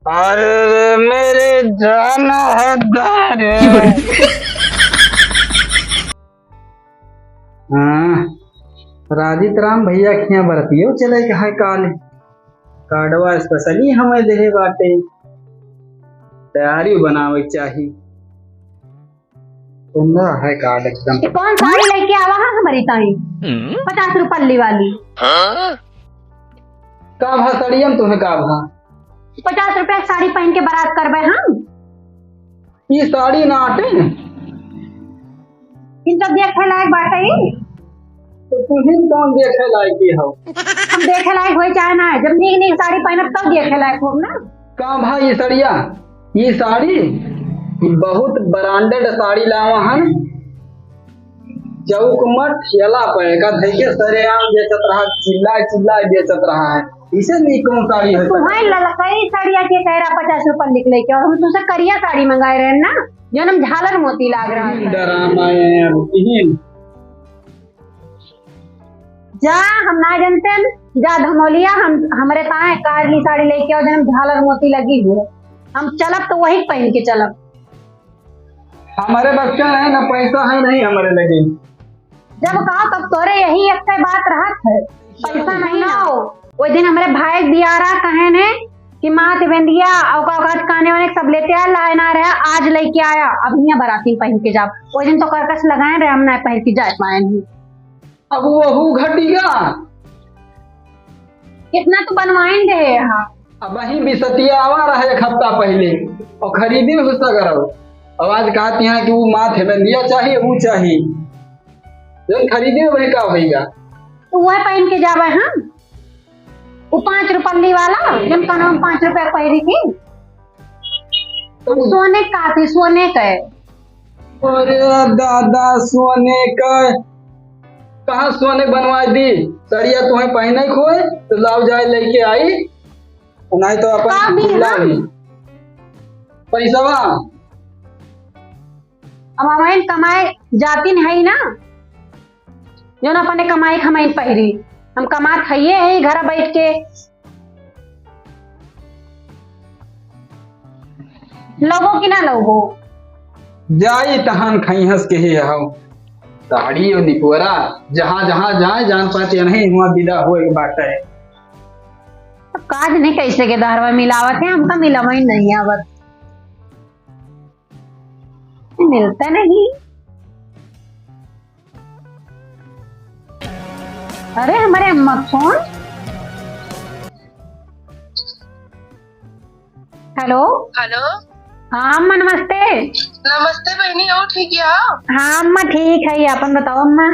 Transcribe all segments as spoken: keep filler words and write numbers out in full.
अरे रे, मेरे जान है दारे। हाँ, राजीत राम भैया के यहाँ बरतियो चले के है काल। कार्डवा specially हमें देहे बाटे, तैयारी बनावे के चाही। सुंदर है कार्ड एकदम। ये कौन साड़ी लेके आवा है हमारी ताई? हम्म? पचास रुपल्ली वाली। हाँ? का भा साड़िया में तुम्हें का भा? पचास रुपया के साड़ी पहन के बारात करबे हम? ई साड़ी ना आटे। इन तो देखे लायक बाटे ही। तो तुम ही कौन देखे लायक की हो? हम देखे लायक होई चाहे ना, जब नीक नीक साड़ी पहनब तब देखे लायक होब ना। का भाई, ई साड़िया, ई साड़ी, ई बहुत branded साड़ी लावा हन। चौक मठ ठेला पे का धइके सरेआम बेचत रहा, चिल्ला चिल्ला बेचत रहा है। इसे नहीं कौन साड़ी है? तुम्हारी ललकई साड़िया के कह रहा पचास रुपया लिख लेके, और हम तुमसे करिया साड़ी मंगाए रहे ना, जो हम झालर मोती लाग रहा है। डरामा है यार, यही। जा, हम ना जानते हैं, जा धमोलिया, हम, हमरे ताए काली साड़ी लेके आओ, जन झालर मोती लगी हो, हम चलब तो वही पहन के चलब। हमारे बस का है ना, पैसा है नहीं हमारे लगे। जब कहा तब तोरे यही एक बात रहत है, पैसा नहीं ना हो। वो दिन हमरे भाई दियारा कहे ने कि माँ तिबेंदिया, औका औकात काने वाने सब लेते आ, लाए ना रहा, आज लेके आया, अब यहाँ बाराती पहन के जाओ। वो दिन तो करकस लगाए रहे, हम ना पहन के जाए पाए नहीं। अब वहू घटिया। कितना तो बनवाइन रहे हा। अब वही बिसतिया आवा रहा एक हफ्ता पहले और खरीदे हो सगरो। अब आज कहती हैं कि वो माथे में दिया चाहिए, वो चाहिए। जब खरीदे वही का होइगा? तो वह पहन के जावे हम। वो पाँच रुपल्ली वाला, जब कनवा में पाँच रुपया पहिरी थी। तो सोने का थी, सोने का है। अरे दादा, सोने का कहाँ सोने बनवा दी? सड़िया तुम्हें पहने खोए तो लाओ जाए लेके आई, नहीं तो अपन का भी, हाँ। पैसवा। अब हमारे कमाए जाती नहीं ना, जो ना अपने कमाई खमाई पहिरी, हम कमात हइये है घर बैठ के। लोगो कि ना लोगो? जाई तहान खइहस के हे हौ। साड़ी और निपोरा जहाँ जहाँ जाए जान पाते नहीं, हुआ विदा होए के बात है। अब काज नहीं कैसे के दहरवा मिलावत है, हमका मिलावा ही नहीं आवत। मिलता नहीं। अरे, हमारे अम्मा का फोन। हेलो। हेलो। हाँ अम्मा, नमस्ते। नमस्ते बहिनी, और ठीक है? हाँ अम्मा, ठीक है, अपन बताओ अम्मा।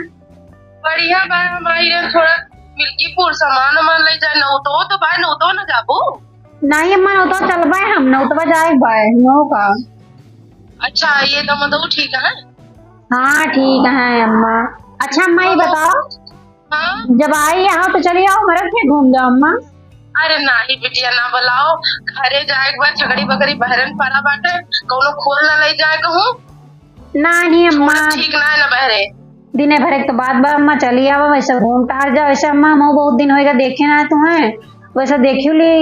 बढ़िया बा, हमारी ये थोड़ा मिल्कीपुर सामान वामान ले जाए, नौतो तो बा, नौतो ना जाबो? नहीं अम्मा, नौतो चलबे हम, नौतवा जाए बाय, नो का। अच्छा, ये तो मतलब ठीक है। हाँ, ठीक है अम्मा। अच्छा अम्मा, ये बताओ, हाँ? जब आई यहाँ तो चली आओ, मरद के घूम जाओ अम्मा। अरे नाही बिटिया, ना बुलाओ, घरे जाए के बाद छगड़ी बकरी बहरन पड़ा बाटे, कौनो खोल ना ले जाए कहूँ। नाही अम्मा। ठीक ना है ना बहरे। दिने भर एक तो बात बा अम्मा, चली आवा, वैसे घूम टहर जा, वैसे अम्मा हम बहुत दिन होएगा देखे ना तुम्हें, वैसे देखियो ले।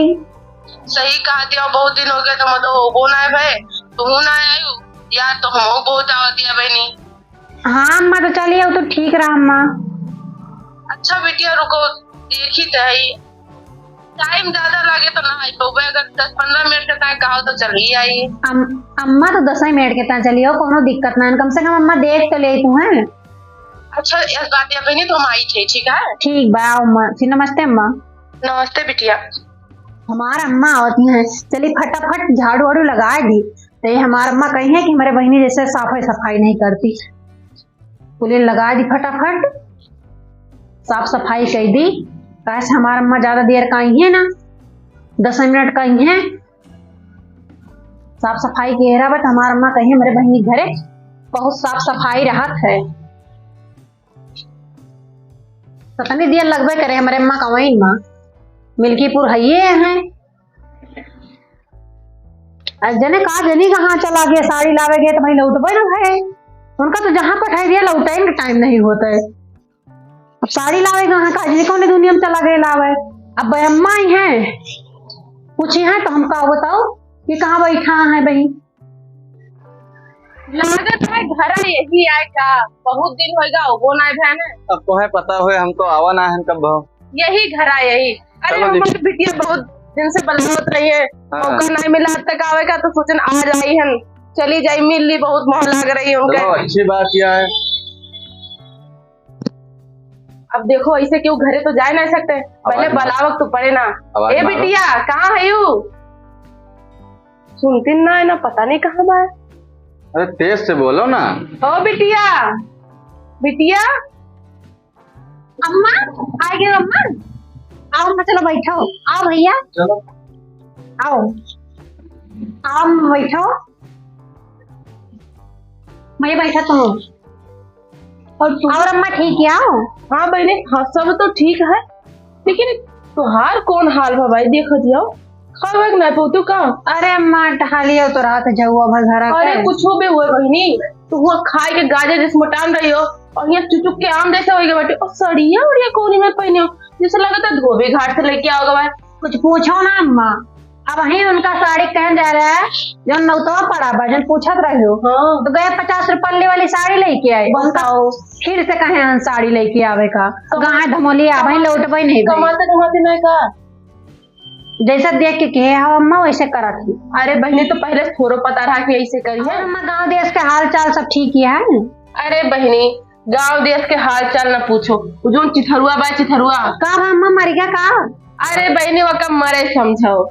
सही कहा दिया, बहुत दिन हो गया, तुम तो होबो ना है भाई, तुम ना आयो यार, तो हम बहुत आवत दिया बहनी। हाँ अम्मा, तो चली आओ तो ठीक रहा अम्मा। अच्छा बिटिया रुको, देखी तो है, टाइम ज्यादा लागे तो ना आई पाऊबे, अगर दस पन्द्रह मिनट के ताई कहो तो चली आई। अम-, अम्मा तो दस ही मिनट के ताई चली आओ, कोनो दिक्कत ना है, कम से कम अम्मा देख तो ले तू है। अच्छा, इस बात या बहनी तो हम आई थे, ठीक है? ठीक बा, आओ अम्मा, फिर नमस्ते अम्मा। नमस्ते बिटिया। हमार अम्मा आवती हैं, चली फटाफट झाड़ू वाड़ू लगा दी। तो ये हमार अम्मा कही है कि हमारे बहनी जैसे साफ सफाई नहीं करती। कुलिन लगा दी फटाफट, साफ सफाई कर दी। काहे से हमार अम्मा ज्यादा देर का आई है ना, दस मिनट का आई है। साफ सफाई के रहा, but हमार अम्मा कही है, हमारे बहनी घरे बहुत साफ सफाई रहत है। कितनी देर लगबे करे हमारे अम्मा का वहीं माँ मिल्कीपुर है ये है। आज जने का जनी कहाँ चला गया, साड़ी लावे गए तो भाई लौटबे ना भाई, उनका तो जहाँ पठाई दिया लौटे के टाइम नहीं होता है। अब साड़ी लावे कहाँ का जी, कौन दुनिया में चला गए लावे। अब अम्मा ही है, पूछी है तो हमका बताओ कि कहाँ बैठा है बहिन? लागत है घर यही आए का, बहुत दिन होएगा वो ना भैन है। अब तोहे पता होए, हम तो आवा ना है कब भाव। यही घर आए यही। अरे चलो हमारे बिटिया बहुत दिन से बलावत रही है, हाँ। मौका नहीं मिला आज तक आवे का, तो सोचन आज आई हन, चली जाई मिल ली, बहुत मोह लाग रही है उनके। चलो, अच्छी बात यह है। अब देखो ऐसे क्यों घरे तो जाए नहीं सकते, पहले बलावक तो पड़े ना। ए बिटिया, कहाँ है यू? सुनती ना है ना, पता नहीं कहाँ बा। अरे तेज से बोलो ना। ओ बिटिया, बिटिया। अम्मा, आ गए अम्मा। आओ अम्मा, चलो बैठो। आओ भैया। चलो। आओ। आओ अम्मा, बैठो। भैया बैठा तुम। और तू? और अम्मा ठीक है? आओ। हाँ बहने, हाँ सब तो ठीक है, लेकिन तोहार कौन हाल बा भाई? देख दियो, खावे के ना पौतू का? अरे अम्मा, टहलियो तो रात जौआ भर घरा अरे के। कुछ भी हुए बहिनी, तू हुआ खाए के गाजर जैसे मोटान रही हो, और यहाँ चुचुक के आम जैसे होइगे बाटे। और सड़िया उड़िया कौनी में पहने हो, जैसे लगता है धोबी घाट से लेके आओगे भाई। कुछ पूछो ना अम्मा, अब ही उनका साड़ी कहन जा रहा है, जौन नौतवा पड़ा बा, जौन पूछत रहे हो। हाँ। तो गए पचास रुपये वाली साड़ी लेके आए, बताओ। फिर से कहे हम साड़ी लेके आवे का, कमा- गाय धमोली आवे, कमा- लौटबे नहीं भाई। कमाते धमाते नहीं का? जैसा देख के कहे हो अम्मा, वैसे करत ही। अरे बहनी, तो पहले थोड़ो पता रहा कि ऐसे करिए। और अम्मा, गाँव देश के हाल चाल सब ठीक ही है? अरे बहनी, गाँव देश के हाल चाल न पूछो, वो जौन चिथरुआ बा, चिथरुआ। का बा अम्मा, मर गया का? अरे बहनी, वका मरे समझो।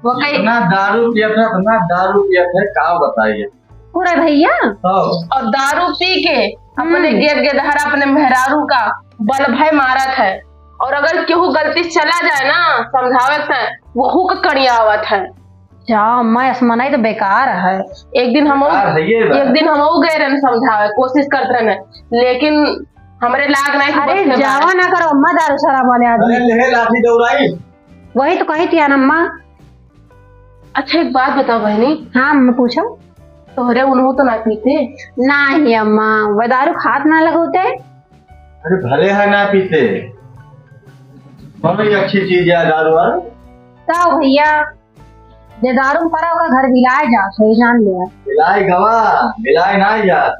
वका इतना दारू पियत है, इतना दारू पियत है, का बताइए। पूरा भैया? हाँ। और दारू पी के अपने हम्म। गेद गेदहर अपने मेहरारू का बल भय मारत है, और अगर केहू गलती चला जाए ना समझावे से, वहू का कड़िया आवत है। जा, अम्मा, ऐसा मनाई तो बेकार है। एक दिन हम बेकार है ये बात। एक दिन हम गए रहन समझावे, कोशिश करत रहन, लेकिन हमरे लाग नहीं कि अरे, बस के जावा बाहर। ना करो अम्मा, दारू शराब वाले आदमी। अरे, ले लाठी दौड़ाई। वही तो कही थी ना अम्मा। अच्छा, एक बात बताओ बहनी। हाँ अम्मा, पूछो। तोहरे उन्हों तो ना पीते? नहीं अम्मा, वह दारू खात ना लगोते। अरे, भले है ना पीते, बड़ी अच्छी चीज है दारू, हाँ? तो भैया, जे दारू में पड़ा ओकर घर बिलाए जात है, जान लिया। बिलाए गवा, बिलाए ना जात।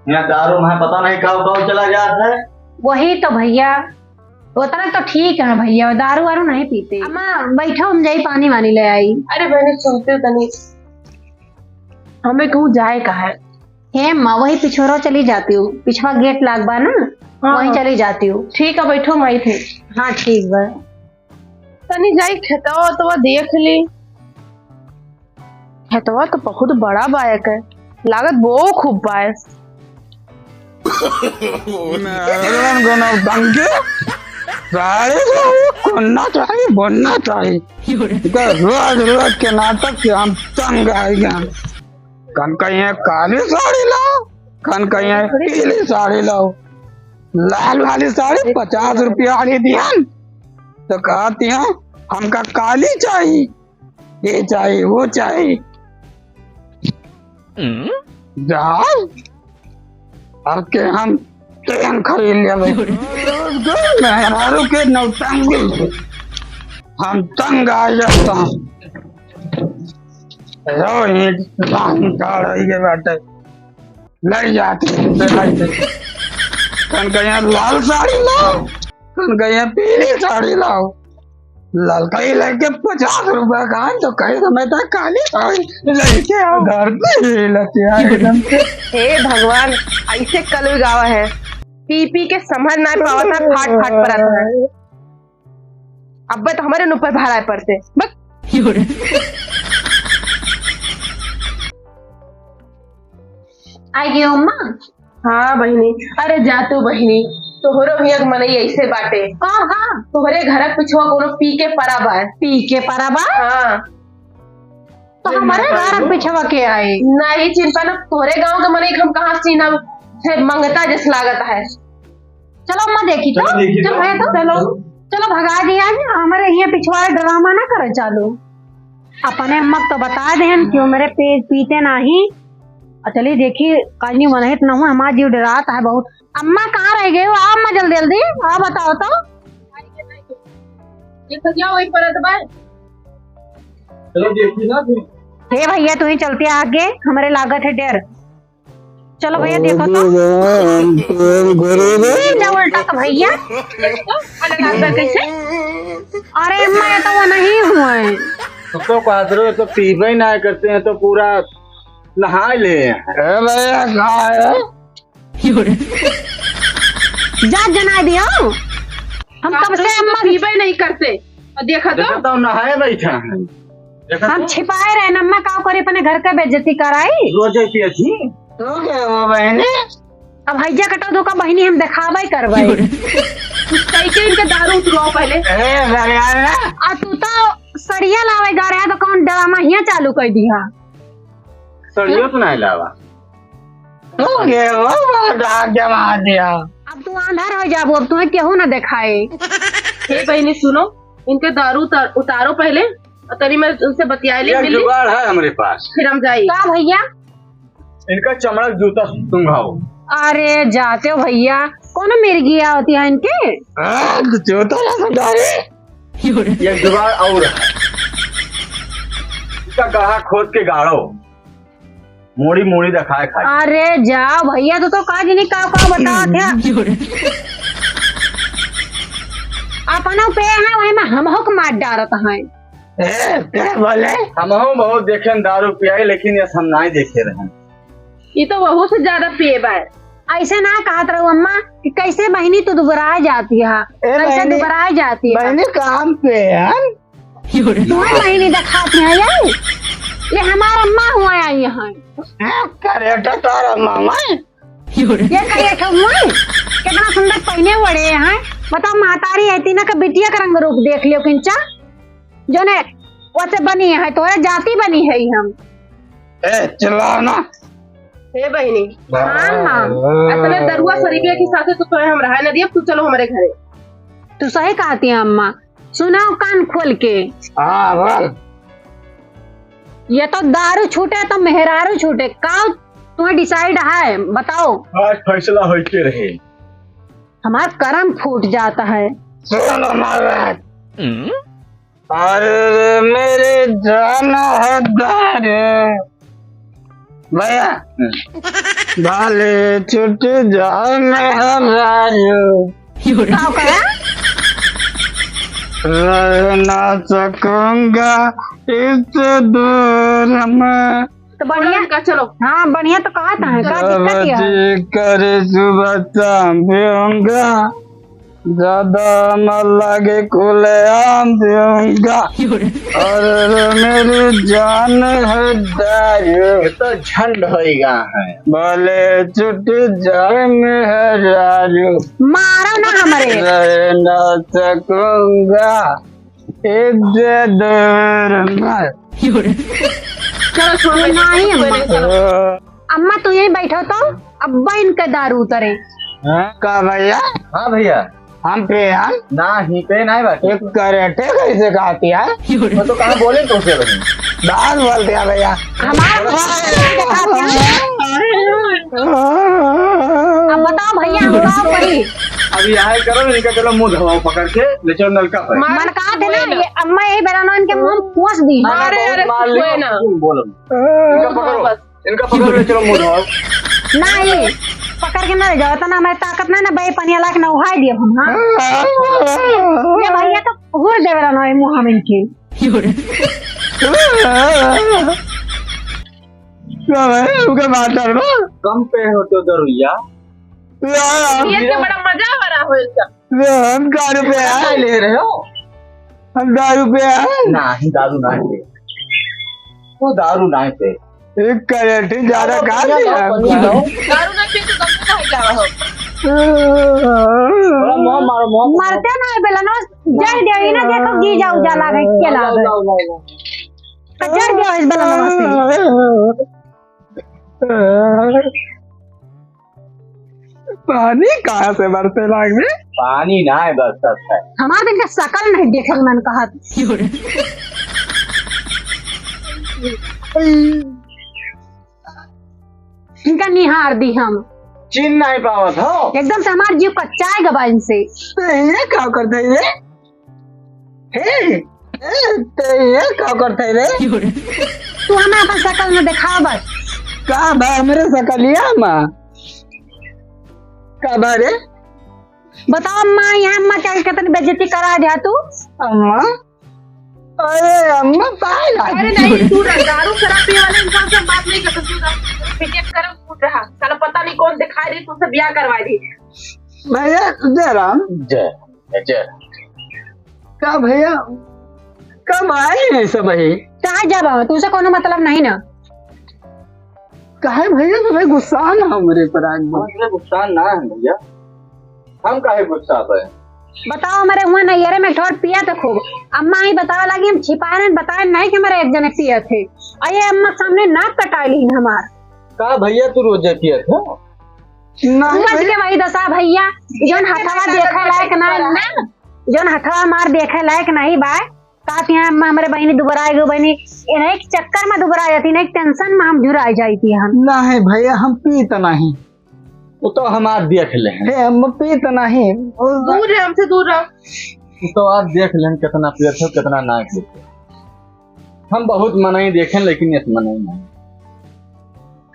यहाँ दारू में पता नहीं कब कब चला जात है। वही तो भैया, उतना तो ठीक है भैया, दारू वारू नहीं पीते। अम्मा बैठो, हम जाई पानी वानी ले आई। अरे बहनी सुनते तनी, हमें कहूँ जाए का है। हे अम्मा, वही पिछोरो चली जाती हूँ, पिछवा गेट लाग बा ना, हाँ, वहीं हाँ। चली जाती हूँ। ठीक है, बैठो माई थे। हाँ, ठीक बा। तनी जाई खेतवा उतवा देख ली। खेतवा तो बहुत बड़ा बायक है, लागत बो खूब बाय। मेरे रंग नौटंकी, सारे को करना चाहिए, बनना चाहिए। इधर रोज रोज के नाटक से हम तंग आ गए हैं। कन कहिए काली साड़ी लाओ, कन कहिए पीली साड़ी लाओ। लाल वाली साड़ी पचास रुपया वाली दिहन, तो कहती हैं, "हमका काली चाहिए, ये चाहिए, वो चाहिए।" हम्म? जाओ, अब के हम ट्रेन खरीद लेबे। मेहरारू के नौटंकी से हम तंग आ जाता। रो ईंट लाइन का रही के बाटे। लड़ जाती है, लड़ जाती है। कन कहिया लाल साड़ी लाओ, कन कहिया पीली साड़ी लाओ। ललका ही लेके पचास रुपया का है, तो कई समय तक काली साड़ी लेके आओ। घर पे ही लेके आए एकदम से। हे भगवान, ऐसे कलयुग आवा है, पी पी के समझ ना पावत है, फाट फाट परत है। अब्बे तो हमारे ऊपर भाड़ा पड़ते। बक। आई गयो अम्मा। हाँ बहिनी, अरे जा तू बहिनी, तोहरो हियाँ के मनई ऐसे बाटे। हाँ, हाँ। तोहरे घर के पिछवा कोनो पी के परा बा। पी के परा बा? हाँ। तो हमारे घर के पिछवा के आई? नहीं चिंता ना, तोहरे गाँव के मनई के हम कहाँ से चिन्हब, से मंगता जस लागत है। चलो अम्मा देखी तो, चलो देखी चल तो। भैया तो, चलो। चलो भगा दिया है, हमारे यहाँ पिछवाड़े ड्रामा ना करे चालू। अपने अम्मा को तो बता देहन कि वो मेरे पे पीते नाही। और चलिए देखी, काजनी मनहित न हो, हमारा जीव डरात है बहुत। अम्मा कहाँ रह गए हो? आओ अम्मा जल्दी जल्दी, आओ बताओ तो। ये खजिया वही परत बा। चलो देखी ना फिर। हे भैया, तू ही चलते आगे, हमरे लागत है डर। चलो भैया, देखो तो। अरे राम, प्रेम करे रे। ये क्या उल्टा का भैया? अरे लागत कैसे? अरे अम्मा, ये तो वो नहीं हुआ है। तो, तो कहत रहे, तो पीबे ना करते हैं, तो पूरा नहाए ले। ए भैया, का है? जा जना दियो। हम कब से अम्मा पीबे नहीं करते। और देखा तो। देखा तो नहाए बैठा है। देखा हम तो। छिपाए रहे न, अम्मा का करे, अपने घर का बेइज्जती कराई। रोज ऐसी अच्छी। तो क्या हुआ बहने? अब हैजा कटो तो का बहिनी हम देखावे करवे। कुछ कह के इनके दारू उतरवाओ पहले। ए, अरे यार। आ तू तो सड़िया लावे गा रहा तो कौन ड्रामा हिया चालू कर दिया? सड़ियो तो नहीं लावा। हो गया, वो बहुत आग जमा दिया। अब तू आंधर हो जाबो, अब तुम्हें केहू ना देखाए। हे बहिनी सुनो, इनके दारू उतार, उतारो पहले, और तनी मैं उनसे बतियाए ले, एक मिल ले। जुगाड़ है हमरे पास। फिर हम जाई। का भैया? इनका चमड़ा जूता सुंघाओ। अरे जाते हो भैया, कौन मिर्गिया होती है इनके? हाँ, तो जूता ना सुंघाए। एक जुगाड़ और है। इसका गड्ढा खोद के गाड़ो, मूड़ी मूड़ी दिखाए खाए। अरे जाओ भैया, तू तो का जिनी का का बतावत है। अपना पे है, वही में हम होक मार डारत हैं। ए, क्या बोले? हमहू बहुत देखे दारू पियाई, लेकिन ये हम नहीं देखे रहे। ये तो वहू से ज्यादा पिए बा। ऐसे ना कहत रहो अम्मा कि कैसे बहिनी तू दुबराए जाती है, ए कैसे बहिनी, दुबराए जाती है। बहिनी काम पे है। तुम्हें बहिनी दिखाती है ये, ये हमारा अम्मा हुआ आई यहाँ। हाँ, करेटा तारा मामा। ये करेटा हुआ, कितना सुंदर पहने वड़े हैं। बताओ महतारी है तीना का बिटिया का रंग रूप देख लियो किंचा। जोने वैसे बनी है, तोरे जाति बनी है ही हम। ए, चिल्लाओ ना। हे बहिनी, हाँ, हाँ। इतने दरुआ शरीफिया के साथे तो तोहे हम रहाए न दियब, तू चलो हमरे घरे। तू सही कहती है अम्मा, सुनाओ कान खोल के। हाँ, बोल। ये तो दारू छूटे तो मेहरारू छूटे, का तुम्हें decide है, बताओ। आज फैसला होइके रहे। हमार करम फूट जाता है। सुन हमार बात। अरे मेरी जान है दारू। भैया, हम्म। भले छूट जाए मेहरारू। का कहा? रह ना सकूंगा इस दूर में। तो बढ़िया। चलो इनका, चलो। हाँ, बढ़िया तो कहत है, का दिक्कत है? जी करे सुबह शाम पीऊंगा, ज्यादा मत लागे खुलेआम पीऊंगा। अरे मेरी जान है दारू। ये तो झंड होइगा है। भले छूट जाए मेहरारू। मारो ना हमरे। रह ना सकूंगा। एक दे दो नंबर। चलो, छोड़, नहीं, अम्मा। अम्मा, तू यहीं बैठो तो, अब्बा इनका दारू उतरे। हाँ, का भैया? हाँ भैया। हम पे हम? ना, ही पे नहीं बाटे। एक करेटे कैसे कहती है? वो तो कहाँ बोले तो से बनी? दारू बोलते हैं भैया। हमारा अब बताओ भैया, हम का करी? अब यह करो, इनका चलो मुंह धवाओ पकड़ के, ले चलो नलका पर। मन कहा थे ना, ये अम्मा यही बेरा ना इनके मुंह में पूछ दी। अरे, अरे, मार लियो, बोलो। इनका पकड़ो, इनका पकड़ ले चलो मुंह धवाओ। नहीं, पकड़ के ना ले जाओ, इतना हमारी ताकत ना, ना बे पनिया लाके ना उहाई दिए हम, हाँ? ये भैया तो घूर देवे रहा ना मुंह में इनके। का भाई, उनका बात कर लो। कम पे हो तो दरुइया। ये तो बड़ा मजा आ रहा हो इसका। हम दारू पे आए। ले रहे हो? हम दारू पे आए। नहीं, दारू नहीं पे। वो दारू नहीं पे। एक करेटी ज्यादा खा लिया। दारू नहीं पे तो दम नहीं जा रहा हो। थोड़ा मुंह मारो, मुंह मारो। मरते नहीं बेला ना, जर देवी ना, देखो गीजा उजा लागे, के लागे। लाओ, लाओ, लाओ। जर देवी इस बेला ना से। पानी कहाँ से बरसे लाग में? पानी ना है, बरसत है। हमारे दिन का शकल नहीं देखे मन कहत। इनका निहार दी हम। चिन्ह नहीं पावत हो। एकदम से हमार जीव कच्चाए गबा इनसे। तो ये का करते ये? हे, ए, ते ये का करत है रे? तू हमें अपन शकल में देखावा बस। का बा हमरे शकलिया में? का बा रे? बताओ अम्मा, यहाँ अम्मा क्या कितनी बेइज्जती करा दिया तू? अम्मा? अरे अम्मा, पाए लागी। अरे नहीं, दूर रह, दारू शराब पीने वाले इंसान से हम बात नहीं कर सकते। दूर रह, बेइज्जत कर, दूर रहा। साला पता नहीं कौन दिखाई दे, तुमसे ब्याह करवा दी। भैया, जय राम। जय, जय। का भैया, कब आए हैं सब ही? कहाँ जाबा? तुमसे कोनो मतलब नहीं ना। काहे भैया, तुम्हें गुस्सा ना हमरे पर आज? हम तुम्हें गुस्सा ना है भैया, हम काहे गुस्सा पे? बताओ, हमारे हुआ नैहरे में ठोर पिया तो खूब। अम्मा ही बतावे लगी, हम छिपाए नहीं, बताए नहीं कि हमारे एक जने पिया थे। और ये अम्मा सामने नाक कटाई ली हमार। का भैया, तू रोजे पिया था? नहीं समझ भैया। के वही दशा भैया, जौन हथवा देखे लायक ना, ना, जौन हथवा हमार देखे लायक नहीं बा, का तिहाँ हम, हमरे बहिनी दुबराए गो बहिनी, इन्हें एक चक्कर में दुबराए जाती, इन्हें एक tension में हम जुराए जाती हम। नहीं भैया, हम पीत नहीं। वो तो हमार देख ले हैं। हे, हम पीत नहीं। दूर रहे, हमसे दूर रहो। वो तो आप देख लें कितना पियत हो, कितना ना पियत हो। हम बहुत मनई देखें, लेकिन इस मनई नहीं।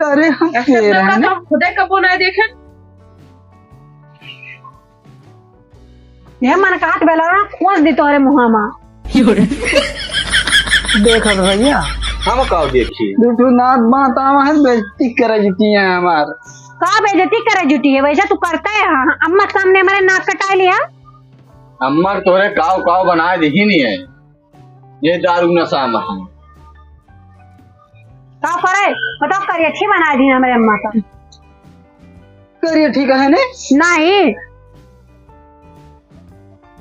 अरे, हम ऐसे पिए तो रहे ना। हम खुदे कबो नहीं देखें। ये मन का हाथ बेलौरा खोस दी तोहरे मुँहा मा। देख भैया, हम का देखी? दू ठो नात बात आवा है, बेइज्जती करे जुटी है हमार। का बेइज्जती करे जुटी है? वैसे तू करता है, हाँ, अम्मा के सामने हमारे नाक कटा लिया। अम्मा के तोरे काव काव बनाए दिही नहीं है, ये दारू नशा में है। का करे? बताओ, करियठी बना दी हमरे अम्मा का। करियठी कहे ने? नहीं,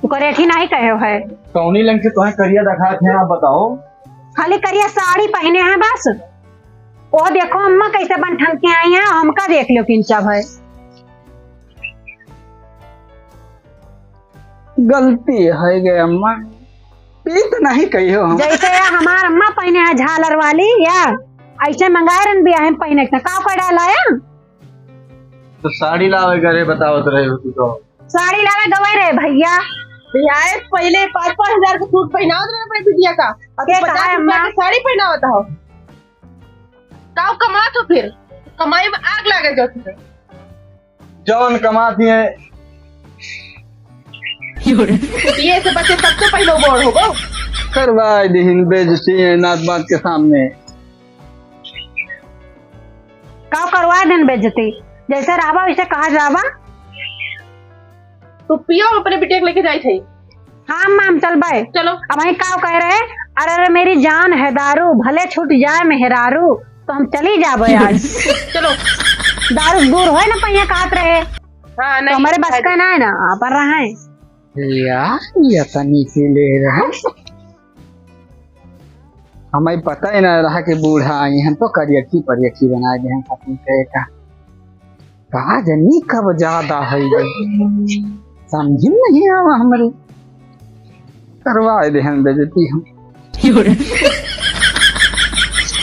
तू करियठी नहीं कहे हो है। कौनी लंग से तुम्हें करिया दिखात है, आप बताओ। खाली करिया साड़ी पहने हैं बस। ओ देखो अम्मा कैसे बन ठन के आई हैं, हमका देख लो किंचा भाई। गलती है गए अम्मा, पीत नहीं कहियो हम। जैसे या हमार अम्मा पहने है झालर वाली, या ऐसे मंगाए रहन बियाह में पहने के, का कर डाला है? तो साड़ी लावे घरे बतावत रहे हो तू तो। साड़ी लावे गवे रहे भैया। भैया, पहले पाँच पाँच हजार का सूट पहनावत रहे अपने बिटिया का, अब के पचास कहा है रुपया अम्मा? की साड़ी पहनावत हो। का कमात हो फिर? कमाई में आग लागे जो तुम्हें। जौन कमाती है। ये से बच्चे सबसे पहले बोर होगो। करवाए दिहिन बेइज्जती है नात बात के सामने। का करवाए दिन बेइज्जती? जैसे रहबा वैसे कहा जाबा। तू पियो, हम अपने बिटिया के लेके जाई थे। हाँ माम, चल बाय। चलो। अब वहीं का कह रहे, अरे, अरे, मेरी जान है दारू, भले छूट जाए मेहरारू, तो हम चली जाबे आज। चलो। दारू दूर होए ना पहिया कहत रहे। हाँ, तो नहीं, हमारे बस नहीं। का ना है ना, आप रहे। यार, ये तनी से ले रहे। हमें पता ही ना रहा कि बूढ़ा आई हैं, तो करियठी परियठी बना दे हैं, कसम से का। का जनी कब ज्यादा है ये? समझ में नहीं आवा हमरे। करवा दे हम बेइज्जती हम।